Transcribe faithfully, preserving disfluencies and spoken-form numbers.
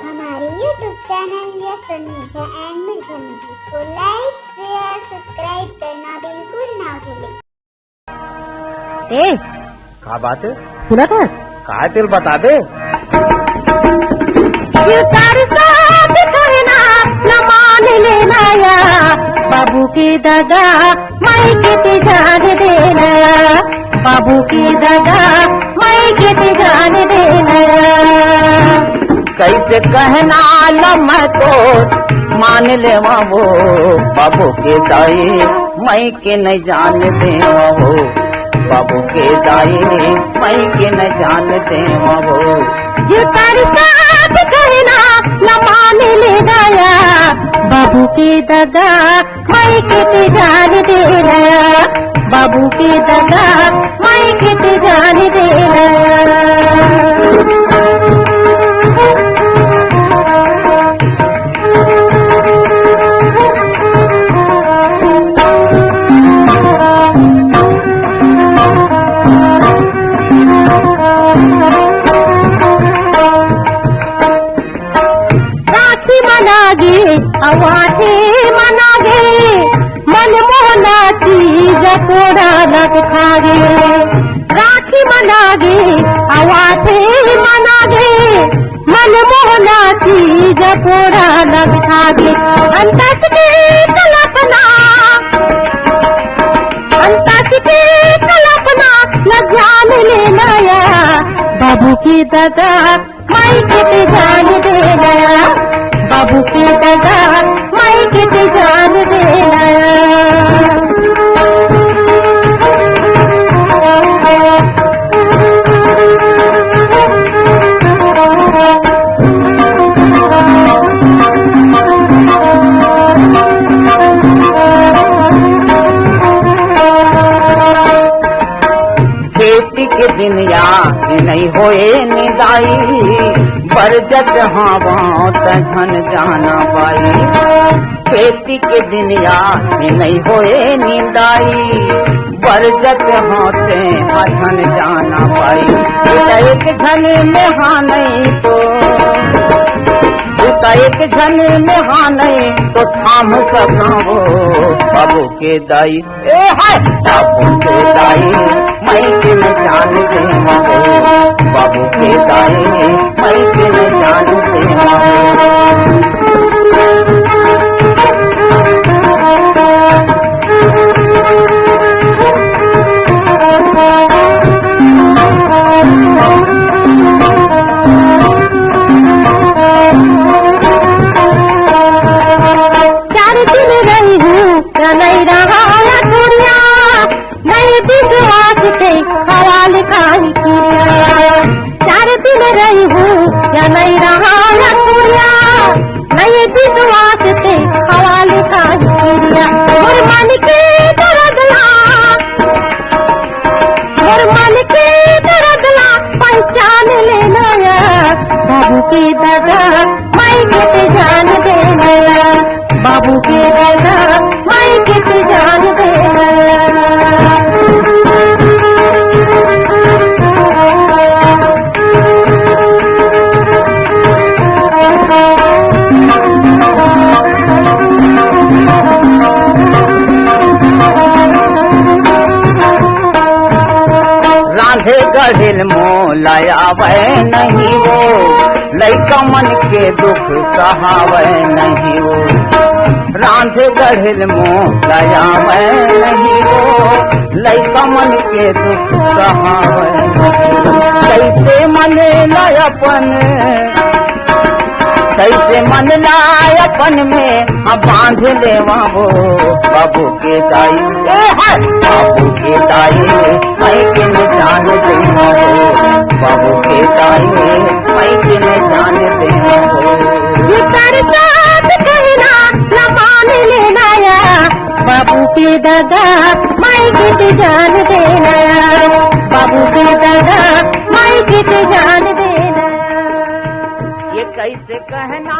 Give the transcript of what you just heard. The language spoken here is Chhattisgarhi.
हमारे YouTube channel Yashwant Mirza and Mirza music को लाइक, शेयर, सब्सक्राइब करना बिल्कुल ना भूलें। ए, का बात है? सुनत हस? का तेल बताबे? शिवदार साथ कहना न मान लेना या, बाबू के दगा माई के ते जान देना, बाबू के दगा माई के ते जान देना। कैसे कहना ल मैं तो मान लेवा वो, बाबू के दाई माई के नहीं जान देवा हो, बाबू के दाई माई के नहीं जान देवा हो। शिवदार साथ कहना न मान लेना या, बाबू के दगा माई के ते जान देना, बाबू के दगा माई के ते जान देना। राखी मना गे, अवाथे मना गे, मन मोहना चीज कोड़ा नग खा गे। राखी मना गे, अवाथे मना गे, मन मोहना चीज कोड़ा नग खा गे। अंतस के कल्पना, अंतस के कल्पना न जान लेना या, बाबू के दगा माई के ते जान देना, बाबू के दगा माई के ते जान देना। खेती के दिन या नहीं होए निंदाई, बरजत हवा त झन जाना पाई। खेती के दिन या नहीं होए निंदाई, बरजत हाथे अझन जाना पाई। उता एक झन में हाँ नहीं तो, उता एक झन में हाँ नहीं तो थाम सका वो, बाबू के दाई। ए हाय, बाबू के दाई, मैं के न जान दे हो, बाबू के दाई, मैं के न जान दे हो। चार दिन रही हूँ, नहीं रहा या दुनिया, नहीं विश्वास के हवाल खाई किरिया। चार दिन रही हूँ या नहीं रहा या दुनिया, नहीं विश्वास के हवाल खाई किरिया। मोर मन के दर्द ला, मोर मन के दर्द ला पहचान लेना या, बाबू के दगा माई के ते जान देना, बाबू के दगा माई के ते जान देना। रांधे गढ़िल मोला आवे नहीं वो, लइका मन के दुख सहावे नहीं वो। रांधे गढ़िल मोला आवे नहीं वो, लइका मन के दुख सहावे नहीं वो। कैसे मन ला अपन, कैसे मन ला अपन में हम बांध लेवा वो, बाबू के दाई। ए हाय, बाबू के दाई, मैं के न जान दे हो, बाबू के दाई, मैं के न जान दे हो। जेकर साथ कहना न मान लेना या, बाबू के दगा माई के ते जान देना, बाबू के दगा माई के ते जान देना। ये कैसे कहना